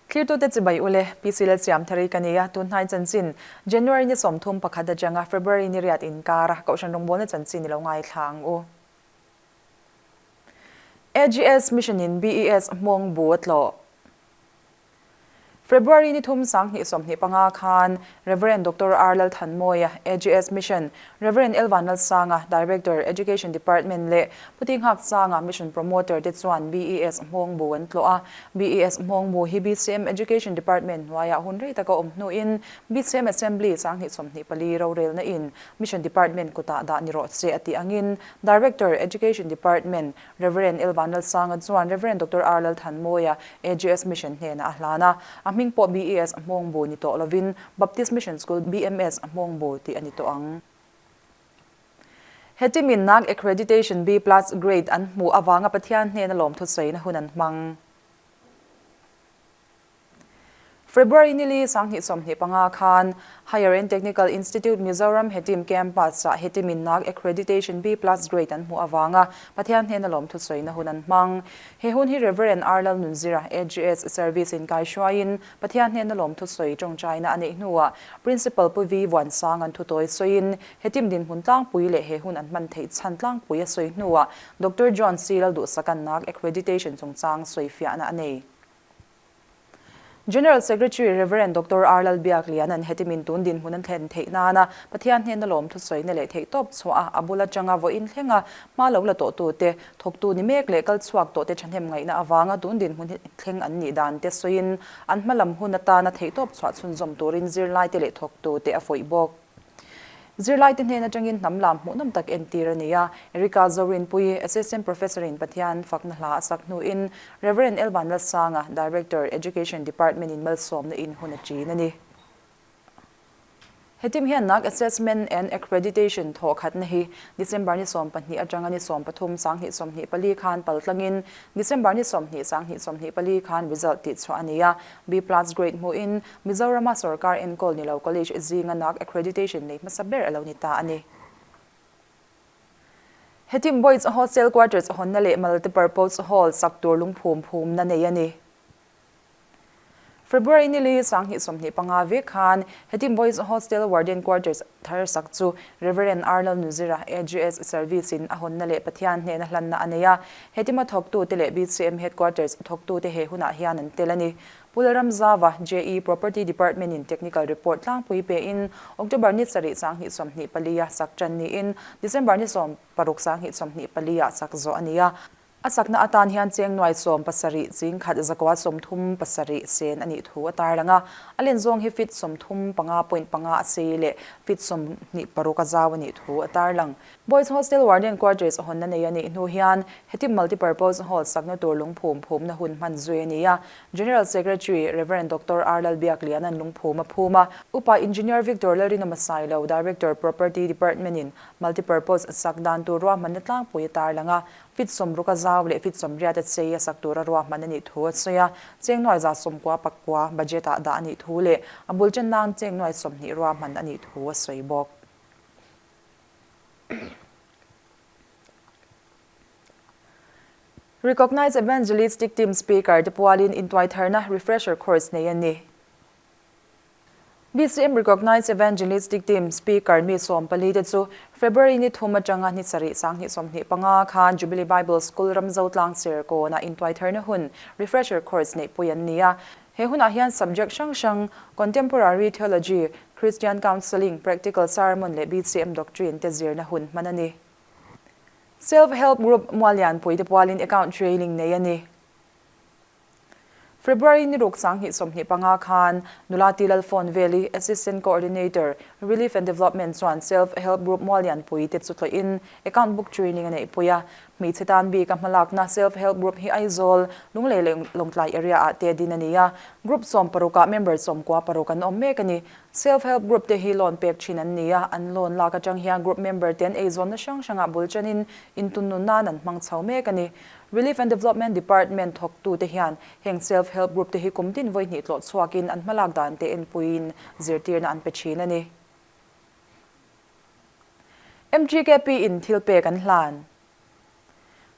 Thlirtute chibai ule, PC Lalsiamthari ka ni a, tunhnai chanchin January ni 31 atanga February ni riat inkara Kohhran rawngbawlna chanchin i lo ngaithla ang u. AGS Mission in BES hmawng bu a tlawh. February ni thum 2025 khan Rev. Doctor R. Lalthanmawia, AGS Mission, Rev. L. Vanlalsanga, Director, Education Department leh Pu Tinghak Sanga, Mission Promoter te chuan BES hmawng bu an tlawh a. BES hmawng bu hi BCM Education Department hnuaiah hun rei taka awm hnuin BCM Assembly 2024 rorelna in Mission Department kutah dah ni rawh se a tih angin Director, Education Department, Rev. L. Vanlalsanga chuan Rev. Doctor R. Lalthanmawia, AGS Mission hnenah a hlan a. A hming pawh BES hmawng bu ni tawh lovin Baptist Mission School, BMS, hmawng bu tih a ni tawh ang. Heti minnak Accreditation B Plus Grade an hmuh avanga Pathian hnena lawmthusawiina hun an hmang. February ni li 2025 khan Higher and Technical Institute Mizoram Hetim Campus-ah heti minnak Accreditation B Plus Grade an hmuh avanga Pathian hnena lawmthusawiina hun an hmang. He hun hi Rev. R. Lalnunzira, AGS Service in kaihruaiin Pathian hnena lawmthusawi tawngtaina a neih hnuah Principal Pu V. Vuansang an thutawi sawiin hetim dinhmun tlangpui leh he hun an hman theih chhan tlangpui a sawi hnuah Doctor John C. Lalduhsakannak Accreditation chungchang sawifiahna a nei. General Secretary Rev. Doctor R. Lalbiaklian an heti min tun dinhmun an thlen theih nana Pathian hnena lawm thusawiina leh theih tawp chhuah a, a bul atanga vawiin thlenga hma lo la tawhtute, thawktu ni mek leh kal chhuak tawhte thahnem ngaihna avanga tun dinhmun hi thleng an nih dan te sawiin an hma lam hun atana theih tawp chhuah chhunzawm turin zirlaite leh thawktute a fuih bawk. Zirlaite hnen atangin hnam lam hmuhnawm tak entir a ni a. Erika Zorinpuii, Assistant Professor in Pathian fakna hla a sak hnuin Rev. L. Vanlalsanga, Director, Education Department in malsawmna in hun a ṭin a ni. Hetim hian NAAC Assessment and Accreditation thawhkhatna hi December ni 12 atanga ni 13 2024 khan paltlangin December ni 20 2024 khan result tihchhuah a ni a. B plus grade hmuhin Mizorama sorkar enkawl ni lo college zinga NAAC accreditation nei hmasa ber a lo ni ta a ni. Hetim Boys Hostel Quarters hawnna leh Multipurpose Hall sak tur lungphum phumna nei a ni. February ni li 2025 vek khan Hetim Boys Hostel Warden Quarters thar sak chu Rev. R. Lalnuzira, AGS Service in a hawnna leh Pathian hnena hlanna a nei a. Hetima thawktute leh BCM Headquarters thawktute he hunah hian an tel a ni. Pu Lalramzava, JE Property Department in Technical Report tlangpui pein October ni sarih 2024 a sak tan niin December ni 16 2024 ah sak zawh a ni a. A sakna atan hian cheng nuai 17 zingkhat zakua 37 sen a nih thu a tarlang a. A len zawng hi feet 35.5 a sei leh feet 26 a zau a nih thu a tarlang. Boys Hostel Warden Quarters hawnna nei a nih hnu hian heti Multipurpose Hall sakna tur lungphum phumna hun hman zui a ni a. General Secretary Rev. Doctor R. Lalbiakliana'n lungphum a phum a. Upa Engineer Victor Lalrinawma Sailo, Director Property Department in Multipurpose sak dan tur ruahmanna tlangpui a tarlang a. Feet 60 a zau leh feet 80 a chei a sak tura ruahman a nih thu a sawi a. Cheng nuai 99 budget ah dah a nih thu leh a bul chen nan cheng nuai 20 ruahman a nih thu a sawi bawk. Recognized Evangelistic Team Speaker te pualin intuaitharna refresher course nei a ni. BCM Recognized Evangelistic Team Speaker mi 14 te chu February ni thum atanga ni sarih 2025 khan Jubilee Bible School Ramzotlang Serkawnah intuaitharna hun refresher course neih pui an ni a. He hunah hian subject hrang hrang Contemporary Theology, Christian Counselling, Practical Sermon leh BCM Doctrine te zirna hun hman a ni. Self Help Group Muallianpui te pualin account training nei a ni. February ni ruk 2025 khan Nula Ti Lalfawn Veli, Assistant Coordinator, Relief and Development chuan Self Help Group Muallianpui te chu tlawhin account book training a neihpui a. Hmeichhe tan bik a hmalakna Self Help Group hi Aizawl, Lunglei leh Lawngtlai area ah te din a ni a. Group 16 ah member 96 an awm mek a ni. Self Help Group te hi loan pek thin an ni a, an loan lak atang hian group member te an eizawnna hrang hrangah bul chanin intunnun nan an hmang chho mek a ni. Relief and Development Department thawktu te hian heng Self Help Group te hi kum tin vawi hnih tlawh chhuakin an hmalak dan te enpuiin zirtirna an pe thin a ni. MGKP in thil pek an hlan.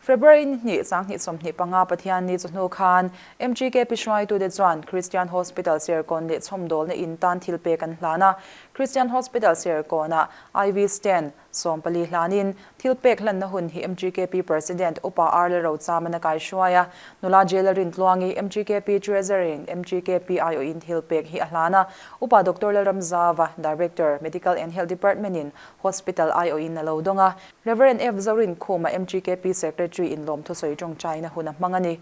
February ni hnih, 2025 Pathianni chawhnu khan MGKP hruaitute chuan Christian Hospital Serkawn leh chhawmdawlna in tan thil pek an hlan a. Christian Hospital Serkawnah IV stand 14 hlanin thil pek hlanna hun hi MGKP President Upa R Lalrochama a kaihruai a. Nula J Lalrintluangi, MGKP Treasurer-in MGKP aiawhin thil pek hi a hlan a. Upa Doctor Lalramzava, Director, Medical and Health Department-in Hospital aiawhin a lo dawng a. Rev. F. Zorinkhuma, MGKP Secretary in lawmthu sawi tawngtaina hun a hmang a ni.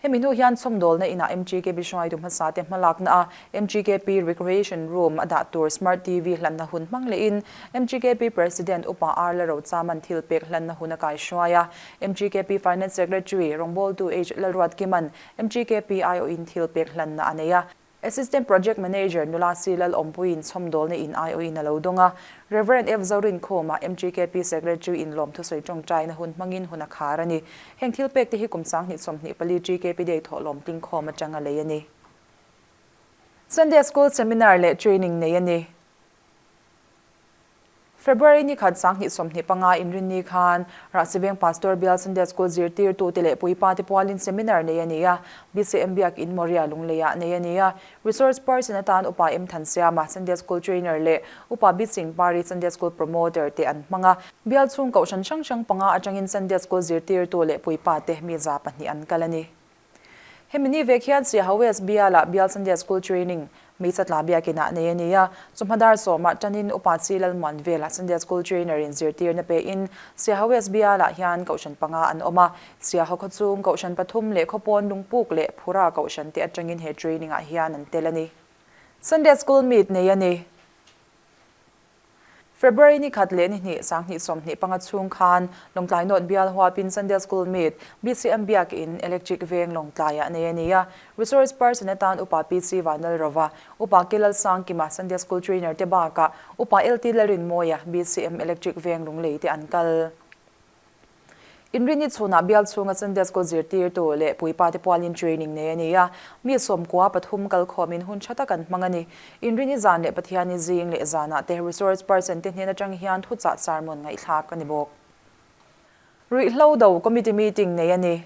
Hemi hnu hian chhawmdawlna inah MGKP hruaitu hmasa te hmalakna a MGKP Recreation Room a dah tur Smart TV hlanna hun hmang lehin MGKP President Upa R. Lalrochaman thil pek hlanna hun a kaihruai a. MGKP Finance Secretary rawngbawltu H. Lalruatkima'n MGKP aiawhin thil pek hlanna a nei a. Assistant Project Manager Nula C. Lalawmpuiin chhawmdawlna in aiawhin a lo dawng a. Rev. F. Zorinkhawma, MGKP Secretary in lawmthu sawi tawngtaina hun hmangin hun a khar a ni. Heng thil pek te hi kum 2024 GKP Day thawhlawm tlingkhawm atanga lei a ni. Sunday School Seminar leh Training nei a ni. February ni khat 2025 inrinni khan Rahsiveng Pastor Bial Sunday School zirtirtute leh puipate pualin seminar nei a ni a, BCM Biak In Moria Lungleiah nei a ni a. Resource person atan Upa M Thansiama, Sunday School Trainer leh Upa B Singh Pari, Sunday School Promoter te an hmang a. Bial chhung kohhran hrang hrang panga atangin Sunday School zirtirtu leh puipate mi 200 an kal a ni. Hemi ni vek hian Siaha West Bialah Bial Sunday School Training Hmeichhe tla biakinah nei a ni a, chawhma dar sawmah tanin Upa Chi Lalmuan velah Sunday School Trainer in zirtirna pein Siaha West Bialah hian kohhran panga an awm a, Siaha khawchhung kohhran pathum leh khawpawn lungpuk leh phura kohhran te atangin he training ah hian an tel a ni. Sunday School Meet nei a ni. February ni khat leh ni hnih, 2025 chhung khan Lawngtlai North Bial huapin Sunday School Meet, BCM Biakin, Electric Veng Lawngtlaiah nei a ni a. Resource person atan Upa PC Vanlalrova, Upa K Lalsangkima, Sunday School Trainer te bakah Upa LT Lalrinmawia, BCM Electric Veng Lunglei te an kal. Inrinni chhunah bial chhunga Sunday School zirtirtu leh puipate pualin training nei a ni a, mi sawmkua pathum kalkhawmin hun tha tak an hmang a ni. Inrinni zan leh Pathianni zing leh zanah te resource person te hnen atang hian thuchah sermon ngaihthlak a ni bawk. Ruihhlo do committee meeting nei a ni.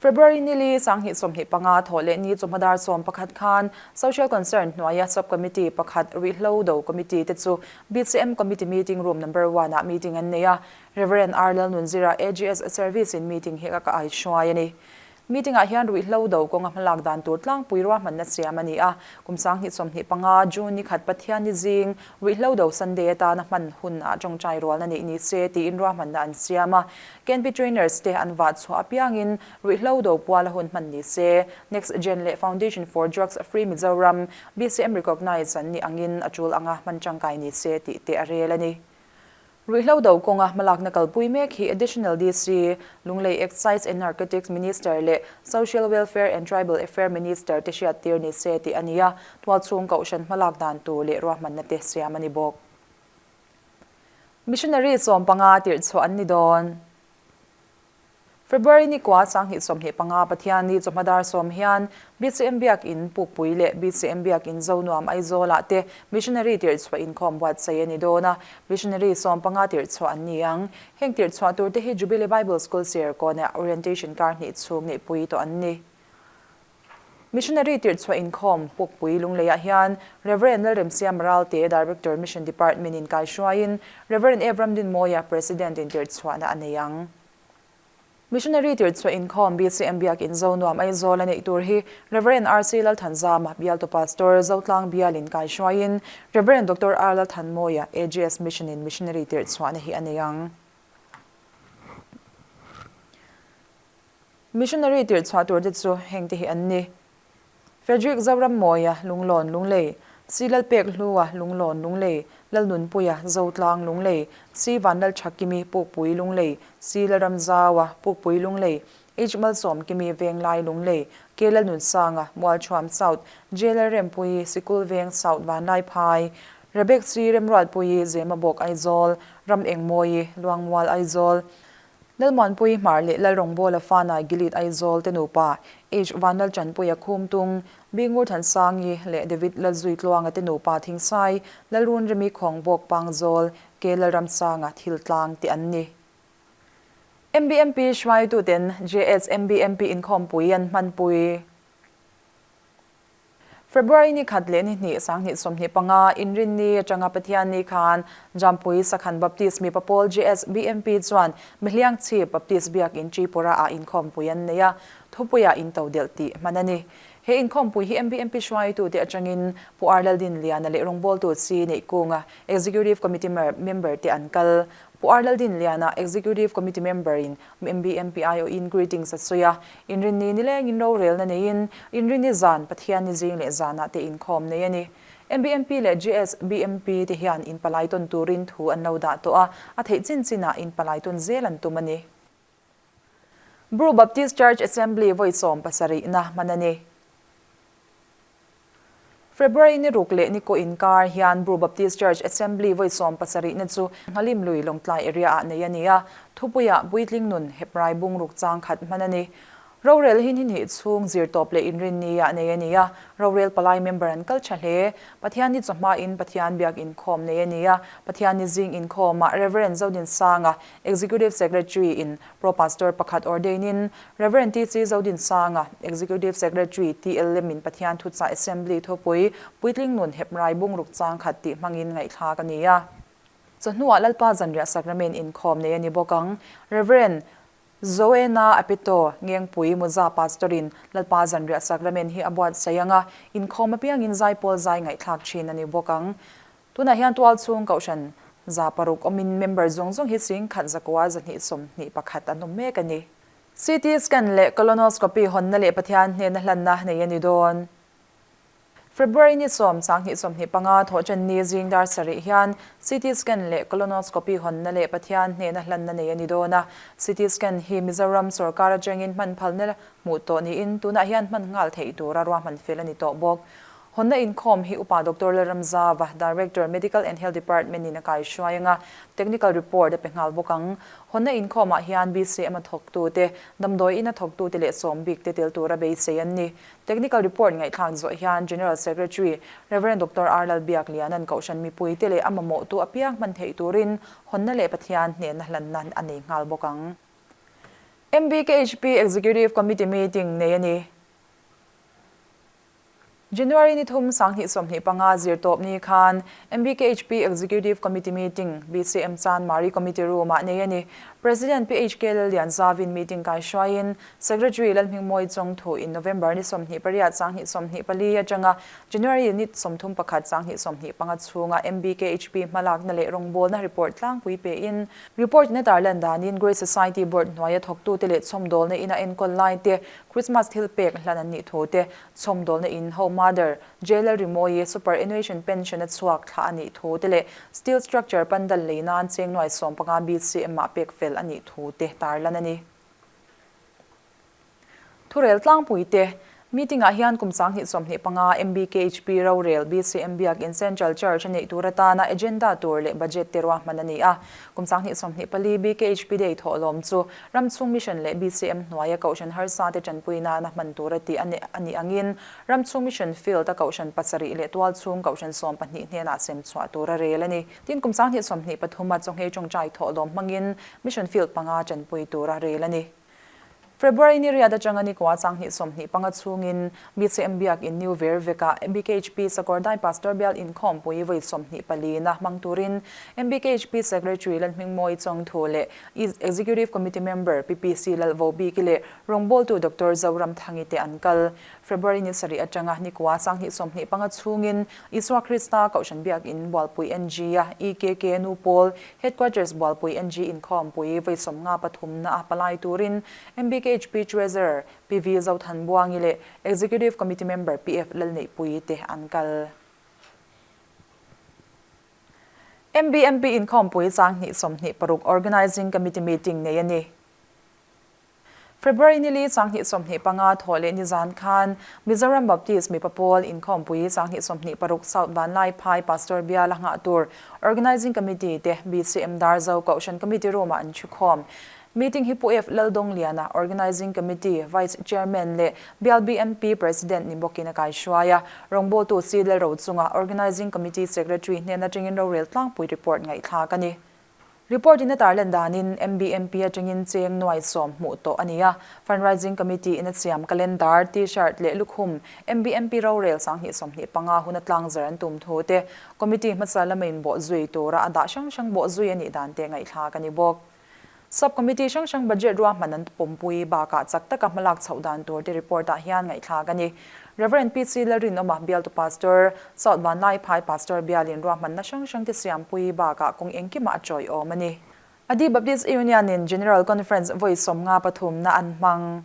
February ni li, 2025 thawh leh ni chawhma dar 11 khan Social Concern hnuaia Sub Committee pakhat Ruihhlo Do Committee te chu BCM Committee Meeting Room Number One ah meeting an nei a, Rev. R. Lalnunzira AGS Service in meeting hi a ka aihruai a ni. Meeting ah hian Ruihhlo Do kawnga hmalak dan tur tlangpui ruahmanna siam a ni a, kum 2025 June ni khat Pathianni zing Ruihhlo Do Sunday atana hman hun ah tawngtai rualna neih ni se tiin ruahmanna an siam a. KNP Trainers te an vah chhuah apiangin ruihhlo do puala hun hman ni se. Next Gen leh Foundation for Drugs Free Mizoram, BCM Recognise an nih angin a tul anga hman tangkai ni se tih te a rel a ni. Ruihhlo do kawnga hmalakna kalpui mek hi Additional DC, Lunglei Excise and Narcotics Minister leh Social Welfare and Tribal Affair Minister te hriattir ni se tih a ni a, tualchhung kohhran hmalak dan tur leh ruahmanna te siam a ni bawk. Missionary 15 tirh chhuah an ni dawn. February ni kua 2025 Pathianni chawhma dar sawm hian BCM Biakin Pukpui leh BCM Biakin Zonuam Aizawlah te Missionary tirh chhuah inkhawm buatsaih a ni dawn a, Missionary 15 tirh chhuah an ni ang. Heng tirh chhuah tur te hi Jubilee Bible School Serkawnah Orientation kar hnih chhung neihpui tawh an ni. Missionary tirh chhuah inkhawm Pukpui Lungleiah hian Rev. Lalremsiam Ralte, Director Mission Department in kaihruaiin Rev. Avram Dinmawia, President in tirh chhuahna a nei ang. Missionary tirh chhuah inkhawm BCM Biakin Zonuam Aizawl a neih tur hi Rev. RC Lalthanzama, Bialtu Pastor, Zotlang Bial in kaihruaiin Rev. Doctor R Lalthanmawia, AGS Mission in Missionary tirh chhuahna hi a nei ang. Missionary tirh chhuah tur te chu heng te hi an ni. Frederick Zorammawia, Lunglawn, Lunglei, C. Lalpekhlua, Lunglawn, Lunglei, Lalnunpuia, Zotlang, Lunglei, C. Vanlalthakimi, Pukpui, Lunglei, C. Lalramzaua, Pukpui, Lunglei, H. Malsawmkimi, Venglai, Lunglei, K. Lalnunsanga, Mualthuam South, J. Lalrempuii, Sikul Veng South, Vanlaiphai, Rebek C. Remruatpuii, Zemabawk, Aizawl, Ram Engmawii, Luangmual, Aizawl, Lalmuanpui Hmar leh Lalrawngbawla Fanai Gilead Aizawl te nupa, H. Vanlalchanpuia Khumtung, B. Ngurthansangi leh David Lalzuitluanga te nupa Thingsai, Lalrunremi Khawngbawk Pangzawl, K. Lalramsanga Thiltlang te an ni. MBMP hruaituten JSMBMP inkhawmpui an hmanpui. February ni khat leh ni hnih 2025 Inrinni atanga Pathianni khan Jampui Sakhan Baptist Mipa Pawl JSBMP chuan Mihliang Chhip Baptist Biakin Tripura ah inkhawmpui an nei a, thupuiah intodelh tih hman a ni. He inkhawmpui hi MBMP hruaitute atangin Pu R Laldinliana leh rawngbawltu chi Neihkunga Executive Committee member te an kal. Pu R Laldinliana Executive Committee member in MBMP aiawhin greetings a sawi a, Inrinni nilengin rorelna neiin Inrinni zan, Pathianni zing leh zanah te inkhawm nei a ni. MBMP leh GSBMP te hian inpalai tawn turin thu an lo dah tawh a, a theih chin chinah inpalai tawn zel an tum a ni. Bru Baptist Church Assembly vawi 17na hman a ni. February ni ruk leh ni kaw inkar hian Bru Baptist Church Assembly vawi 17na chu Nghalim lui Lawngtlai area-ah nei a ni a, thupuiah Puitling nun Heprai bung ruk chang khat hman a ni. Rorel hi ni hnih chhung zir tawp leh inrinni-ah nei a ni a, rorel palai member an kal tha hle. Pathianni chawhmain Pathian biak inkhawm nei a ni a, Pathianni zing inkhawmah Rev. Zodinsanga, Executive Secretary in Pro Pastor pakhat ordain in Rev. TC Zodinsanga, Executive Secretary, TLM in Pathian Thuchah Assembly thupui Puitling Nun Heprai Bungruk Chang Khat tih hmangin ngaihthlak a ni a. Chawhnuah Lalpa Zanriah Sakramen inkhawm nei a ni bawk ang. Rev. Zoena Apito, Ngengpui Muza Pastor in Lalpa Zanriah Sakramen hi a buatsaih ang a, inkhawm apiangin zaipawl zai ngaihthlak thin a ni bawk ang. Tunah hian tualchhung kohhran 600 awmin member zawng zawng hi 10,000 zakua 221 an awm mek a ni. CT scan leh colonoscopy hawnna leh Pathian hnena hlanna nei a ni dawn. February ni 10 2025 thawhṭan ni zing dar sarih hian CT scan leh colonoscopy hawnna leh Pathian hnena hlanna nei a ni dawn a. CT scan hi Mizoram sorkar atangin hman phalna hmuh tawh niin tunah hian hman nghal theih tura ruahman fel a ni tawh bawk. Hawnna inkhawm hi Upa Doctor Lalramzava, Director, Medical and Health Department in a kaihruai anga technical report a pe nghal bawk ang. Hawnna inkhawmah hian BCM a thawktute, damdawi ina thawktute leh sawm bik te tel tura beisei an ni. Technical report ngaihthlak zawh hian General Secretary, Rev. Doctor R Lalbiakliana'n Kohhran mipuite leh a mamawhtu apiang hman theih turin hawnna leh Pathian hnehna hlanna a nei nghal bawk ang. MBKHP Executive Committee meeting nei a ni. January ni 3 2025 zir tawp ni khan MBKHP Executive Committee meeting BCM Chanmari Committee Room-ah nei a ni. President PHK Lallian Zavin meeting kaihruaiin Secretary Lalhmingmawi Chawng thu in November ni 28 2024 atanga January ni 31 2025 chhunga MBKHP hmalakna leh rawngbawlna report tlangpui pein Report in a tarlan danin Grace Society Board hnuaia thawktute leh chhawmdawlna ina enkawl laite Christmas thil pek hlan an nih thu te, chhawmdawlna in ho Mother, Jailer Rimawi, Superannuation Pension a chhuak thla a nih thu te leh Steel Structure pandal lei nan cheng nuai 15 BCM ah pek fel a nih thu te tarlan a ni. Thurel tlangpui te Meeting ah hian kum 2025 MBKHP rorel BCM Biakin Central Church a neih tur atana agenda tur leh budget te ruahman a ni a. Kum 2024 BKHP Day thawhlawm chu Ramchhung Mission leh BCM hnuaia Kohhran harsa te tanpui nana hman tura tih a nih angin Ramchhung Mission Field a Kohhran pasarih leh Tualchhung Kohhran 12 hnenah sem chhuah tura rel a ni. Tin, kum 2023 a chawngei tawngtai thawhlawm hmangin Mission Field panga tanpui tura rel a ni. February ni riat atanga ni kua 2025 chhungin BCM Biakin New Vervek-ah MBKHP Sakawrdai Pastor Bial inkhawmpui vawi 24 na hmang turin MBKHP Secretary Lalhmingmawi Chawngthu leh Executive Committee Member PPC Lalvobiki leh rawngbawltu Doctor Zoramthangi te an kal. February ni sarih atanga ni kua 2025 chhungin Isua Krista Kohhran Biakin Bualpui NG-a EKK Nu Pawl Headquarters Bualpui NG inkhawmpui vawi 53 na a palai turin MBKHP Treasurer PV Zothanbuangi leh Executive Committee Member PF Lalneihpui te an kal. MBMP inkhawmpui 2026 Organising Committee meeting nei a ni. February ni li 2025 thawh leh ni zan khan Mizoram Baptist mipa pawl inkhawmpui 2026 South Vanlaiphai Pastor Biala nghah tur Organising Committee te BCM Darzo Kohhran Committee Room-ah an thukhawm. Meeting hi Pu F Laldongliana Organising Committee Vice Chairman leh Bial BMP President ni bawkin a kaihruai a. Rawngbawltu C Lalro chunga Organising Committee Secretary hnen atangin rorel tlangpui report ngaihthlak a ni. Report in a tarlan danin MBMP atangin cheng nuai sawm hmuh tawh a ni a, Fundraising Committee in a siam calendar, T-shirt leh lukhum MBMP rorel 2025 huna tlangzar an tum thu te, Committee hmasa lama inbawh zui tura a dah hrang hrang bawh zui a nih dan te ngaihthlak a ni bawk. Sub Committee hrang hrang budget ruahman an pawmpui bakah chak taka hmalak chhoh dan tur te report ah hian ngaihthlak a ni. Rev. PC Lalrinawma bialtu Pastor, South Vanlaiphai Pastor bialin ruahmanna hrang hrang te siampui bakah kawng engkimah a chawiawm a ni. Adi Baptist Union in General Conference vawi sawmnga pathumna an hmang.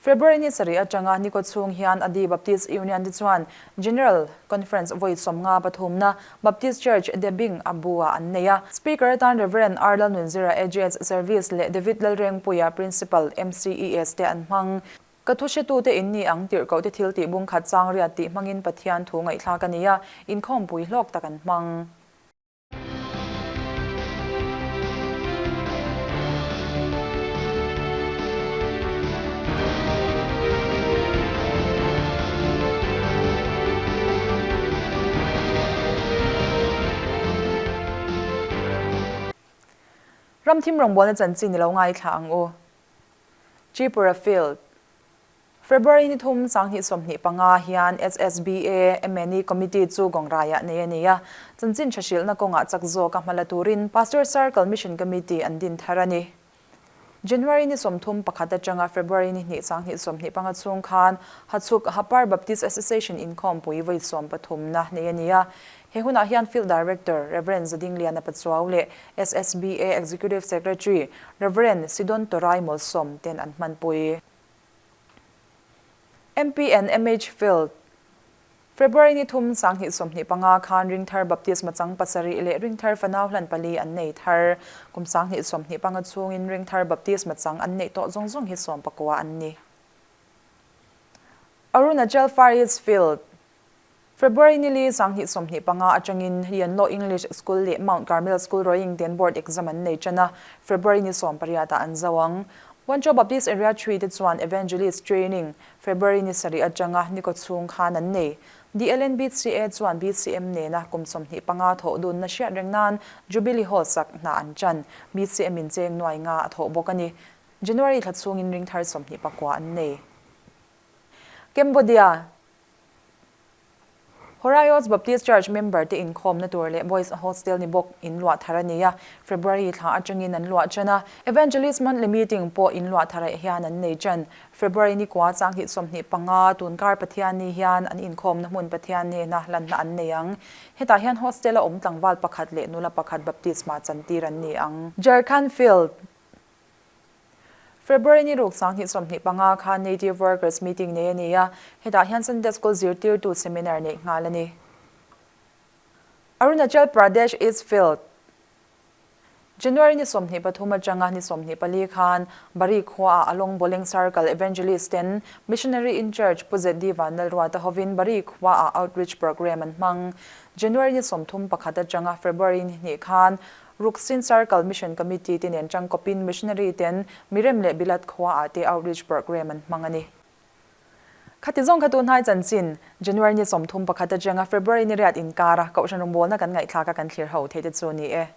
February ni sarih atanga ni kawchhung hian Adi Baptist Union te chuan General Conference vawi 53 na Baptist Church Debing Abu-ah an nei a. Speaker atan Rev. R. Lalnunzira AGS Service leh David Lalrengpuia Principal MCES te an hmang. Ka thuhretute in ni ang tirhkoh te thil tih bungkhat chang riat tih hmangin Pathian thu ngaihthlak a ni a, inkhawmpui hlawk tak an hmang. Ramthim rawngbawlna chanchin i lo ngaithla ang u. Tripura Field. February ni thum 2025 hian SSBA MNE Committee chu Gawngraiah nei a ni a, chanchin tha hrilhna kawngah chak zawka hma la turin Pastor Circle Mission Committee an din thar a ni. January ni 31 atanga February ni hnih 2025 chhung khan Hachhuk Hapar Baptist Association inkhawmpui vawi sawmpathumna nei a ni a. He hunah hian Field Director Rev. Zadingliana Pachuau leh SSBA Executive Secretary Rev. Sidon Torai Mawlsawm ten an hmanpui. MP and MH Field, February ni thum 2025 khan Ringthar Baptisma chang pasarih leh Ringthar fanau hlan pali an nei thar. Kum 2025 chhungin Ringthar Baptisma chang an neih tawh zawng zawng hi sawmpakua an ni. Arunachal Far East Field, February ni li 2025 atangin Yanlo English School leh Mount Carmel School Roying ten board exam an nei tan a, February ni sawmpariat ah an zo ang. Wancho Baptist Area Three te chuan Evangelist Training February ni sarih atanga ni kaw chhung khan an nei. DLNBCA chuan BCM nena kum 25 thawh dunna hriat reng nan Jubilee Hall sak hna an tan. BCM in cheng nuai nga a thawh bawk a ni. January thla chhungin ringthar 29 an nei. Cambodia. Horaios Baptist Church member te inkhawmna tur leh Boys Hostel ni bawk in luah thar a ni a, February thla atangin an luah tan a. Evangelist Monthly Meeting pawh in luah tharah hian an nei tan. February ni kua 2025 tunkar Pathianni hian an inkhawmna hmun Pathian nena lanna an nei ang. Hetah hian hostel a awm tlangval pakhat leh nula pakhat baptisma chantir an ni ang. Jharkhand Field. February ni ruk 2025 khan Native Workers Meeting nei a ni a, hetah hian Sunday School zirtirtu seminar neih nghal a ni. Arunachal Pradesh East Field, January ni 23 atanga ni 24 khan Bari khuaah Along Boleng Circle Evangelist ten Missionary in Charge Pu ZD Vanlalruata hovin Bari khuaah Outreach Programme an hmang. January ni 31 atanga February ni hnih khan Ruksin Circle Mission Committee te nen tangkawpin Missionary ten Mirem leh Bilat khuaah te Outreach Programme an hmang a ni. Khati zawng kha tunhnai chanchin, January ni 31 atanga February ni riat inkara Kohhran rawngbawlna kan ngaihthlak a kan thlir ho theih te chu ni e.